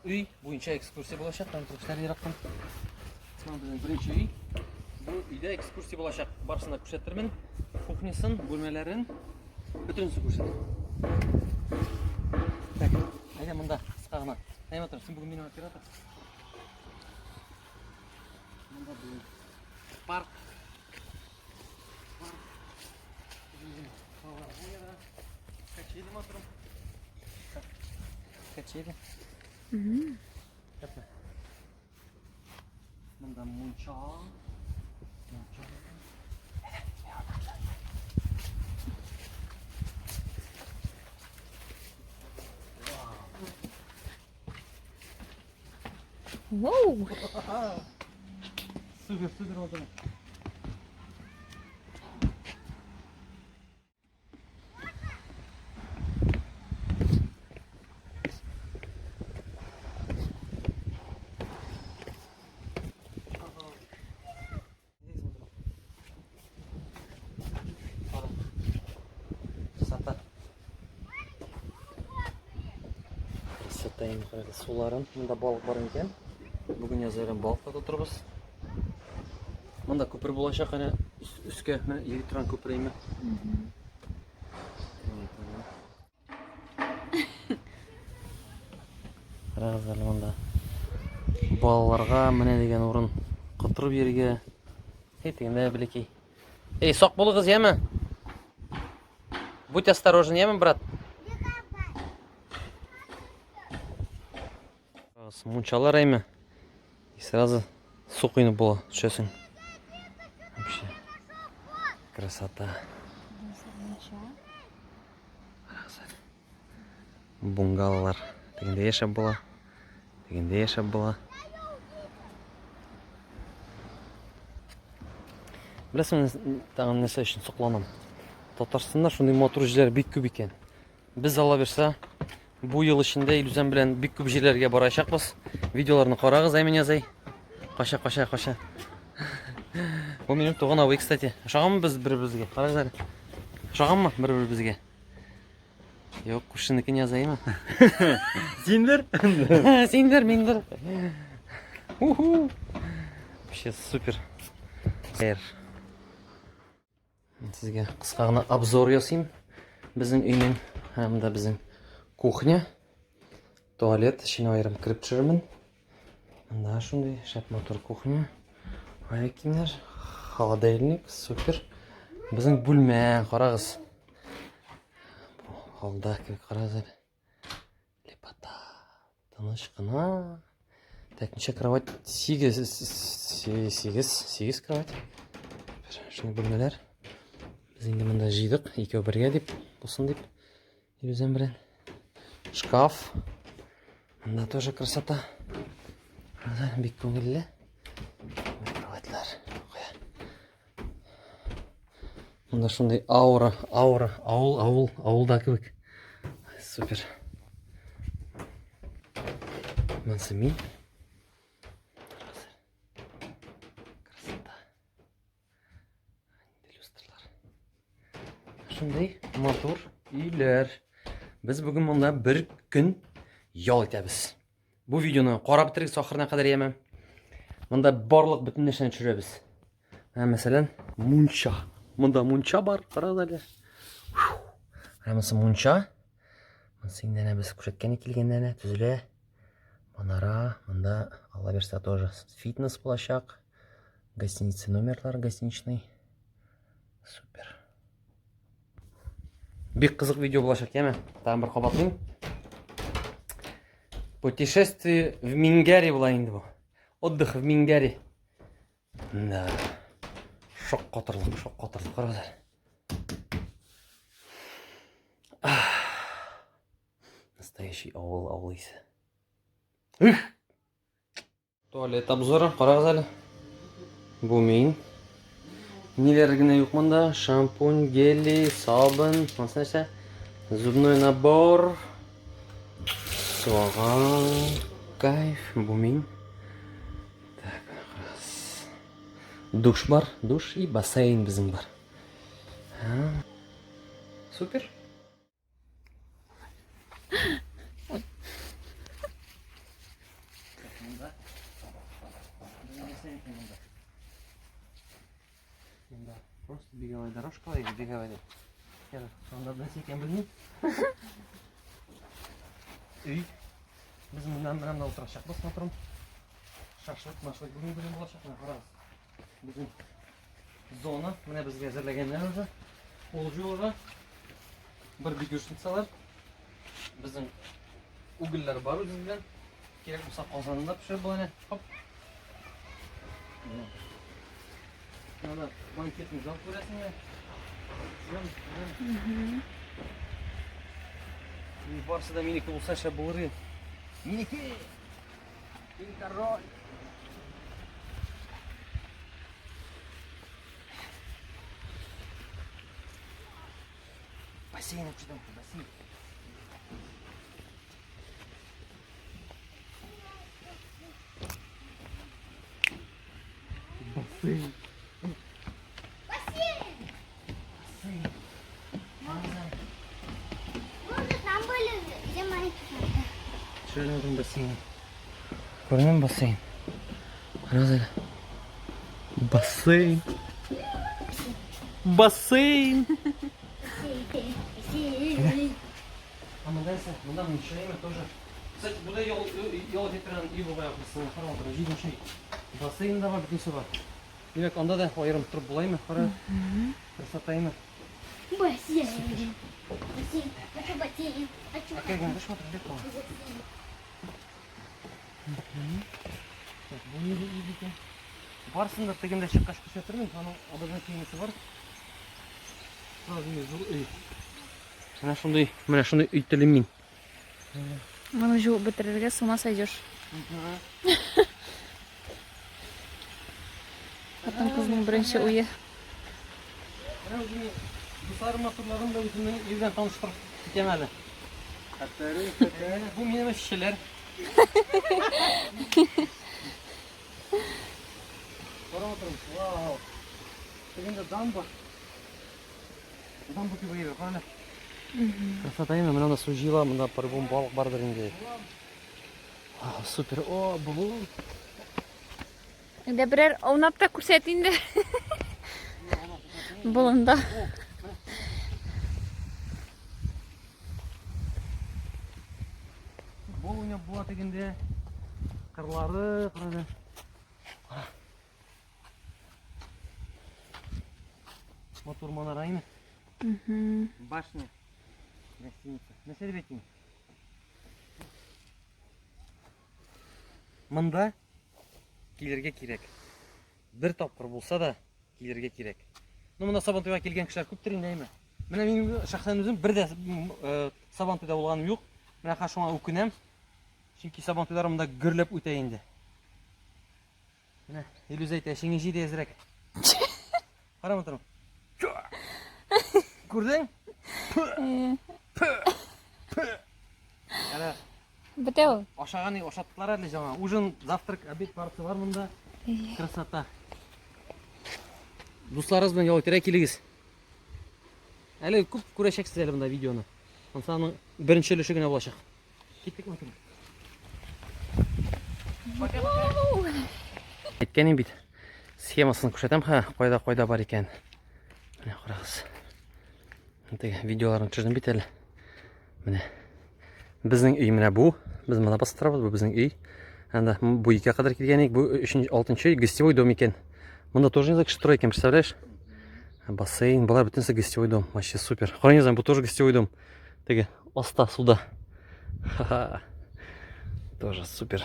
Өй буенча экскурсия булачак. Там төрекләр ерактан. Менә безнең беренче өй. Бу өйдә экскурсия булачак. Барысын да күрсәтермен. Кухнясын, бүлмәләрен, бөтенесен күрсәтәм. Так, әйдә монда кыска гына. Әй, матур, син бүген минем оператор. Монда бүген парк. Парк. Качели матурым. Качели. Япма. Монда мунча. Мунча. Воу! Супер, супер матурым. Красота. Красота инде карагыз суларын. Монда балык бар микән? Бүген язарым балык та тотырбыз. Монда күпер булачак әнә өскә, менә йөри торган күпер әйме. Карагыз әле монда. Балаларга менә дигән урын котырып йөрергә. Эй, тегендә бәләкәй. Эй, сак булыгыз, яме? Будь осторожен, яме, брат? Мунчалар әйме. И сразу су коенып була, төшәсең. Вообще. Красота. Бунгалалар. Тегендә яшәп була. Тегендә яшәп була. Беләсеңме, тагын нәрсә өчен сокланам? Татарстанда шундый матур җирләр бик күп икән. Без Алла бирсә, бу ел эчендә Илүзәм белән бик күп җирләргә барачакбыз. Видеоларны карагыз, әй язай. Кача, кача, кача. Бу минем туган абый, кстати. Ошаганмы без бер-беребезгә? Карагыз әле. Ошаганмы бер-беребезгә? Юк, күршенекен язаймы? Синдер? Синдер, миндер. Уху. Вообще супер. Хәер. Мин сезгә кыска гына обзор ясыйм. Безнең өйнең һәм дә безнең кухня, туалет эченә аерым кереп төшермен. Монда шундый шәп матур кухня. Аяк киемнәр, холодильник, супер. Безнең бүлмә, карагыз. Алда кебек карагыз әле. Лепота. Тыныч кына. Так, ничә кровать? 8, 8, 8 кровать. Шуны бүлмәләр. Без инде монда җыйдык, икәү бергә дип, булсын дип. Илүзәм белән. Шкаф. Монда тоже красота. Бик күңелле. Кроватьлар. Монда шундый аура, аура, авыл, авыл, авылда кебек. Супер. Монсы мин. Красота. Люстрлар. Шундый матур өйләр. Без бүген монда бер көн ял итәбез. Бу видеоны карап бетерегез ахырына кадәр яме. Монда барлык бөтен нәрсәне төшерәбез. Менә мәсәлән, мунча. Монда мунча бар, карагыз әле. Менә монысы мунча. Монысы инде әнә без күрсәткән килгәндә әнә төзелә. Манара, монда Алла бирсә тоже фитнес булачак. Гостиница номерлар гостиничный. Супер. Бик кызык видео булачак, яме? Тагын бер кабатлыйм. Путешествие в Мингари була инде бу. Отдых в Мингари. Да. Шок катырлык, шок катырлык, карагыз әле. Настоящий авыл, авыл исе. Ух! Туалет обзоры, карагыз әле. Бу мин. Ниләр генә юк монда? Шампунь, гели, сабын, монысы нәрсә? Зубной набор. Суган, кайф, бу мин. Так, раз. Душ бар, душ и бассейн безнең бар. Супер. Нәрсә икән монда? Монда просто беговая дорожка или беговая. Я анда нәрсә икән белмим. Өй. Без моннан менә монда утырачакбыз, матурым. Шашлык, машлык бүген бүген булачак, менә карагыз. Безнең зона, менә безгә әзерләгәннәр уже. Кул жуырга. Барбекюшницалар. Безнең угольләр бар үзебез белән. Кирәк булса казанында пешереп була әнә. Хоп. Менә банкетный зал күрәсеңме? Барысы да минеке булса шәп булыр иде. Минеке! Мин король! Бассейн күрсәтәм, бассейн. Бассейн. Бассейн! Бассейн. Мы уже там были, где маленький панда. Шөйле бассейн. Күренәме бассейн? Карагыз әле. Бассейн. Бассейн. Бассейн. А монда исә, монда мунча тоже. Кстати, бу да ял ял итеп торган өй бугай ахрысы. Карап утыр, җиденче. Бассейн да бар, бөтенесе бар. Димәк, анда да аерым торып булаймы? Кара. Красота име? Бассейн. Бассейн. Хочу бассейн. Хочу Әкәгән дә шундый бик була. бассейн. Так, бу ни диде икән? Барысын да тегендә чыккач күрсәтермен, аның абызның киемесе бар. Сразу зур өй. Менә шундый, менә шундый өй телим мин. Моны жуып бетерергә с ума сойдешь. Хатын-кызның беренче уе. Менә үземнең дусларым, матурларым да үземнең өй белән таныштырып китәм әле. Бу минем эшчеләр. Карап утырам. Вау. Тегендә дамба. Дамба кебек әйбер, кара әле. Красота име, менә монда су җыела, монда по-любому балык бардыр инде. Вау, супер. О, болын. Әйдә берәр аунап та күрсәт инде. Болында. Футбол уйнап була тегендә. Кырлары, кара әле. Кара. Матур манара име? Башня. Гостиница. Нәрсә дип әйтим? Монда килергә кирәк. Бер тапкыр булса да килергә кирәк. Ну, монда Сабантуйга килгән кешеләр күптер инде, әйме? Менә минем шәхсән үзем бер дә Сабантуйда булганым юк. Менә хәзер шуңа үкенәм. Чөнки Сабантуйлар монда гөрләп үтә инде. Менә Илүзә әйтә, эшеңне җый әзрәк. Карап утырам. Күрдең? Әнә Бетә ул. ашаган ашаттылар әле жаңа. Ужин, завтрак, обед барысы бар монда. Красота. Дусларыгыз белән ял итәргә килегез. Әле күп күрәчәксез әле монда видеоны. Монысы аның беренче өлеше генә булачак. Киттек матур. Әйткән бит. Схемасын күрсәтәм ха, кайда кайда бар икән. Менә карагыз. Теге видеоларын төшердем бит әле. Менә. Безнең өй менә бу. Без монда басып торабыз, бу безнең өй. Анда бу икегә кадәр килгән идек, бу өченче, алтынчы өй, гостевой дом икән. Монда тоже не кеше тора икән, представляешь? Бассейн, болар бөтенесе гостевой дом. Вообще супер. Кара, не знаю, бу тоже гостевой дом. Теге аста суда. Ха-ха. Тоже супер.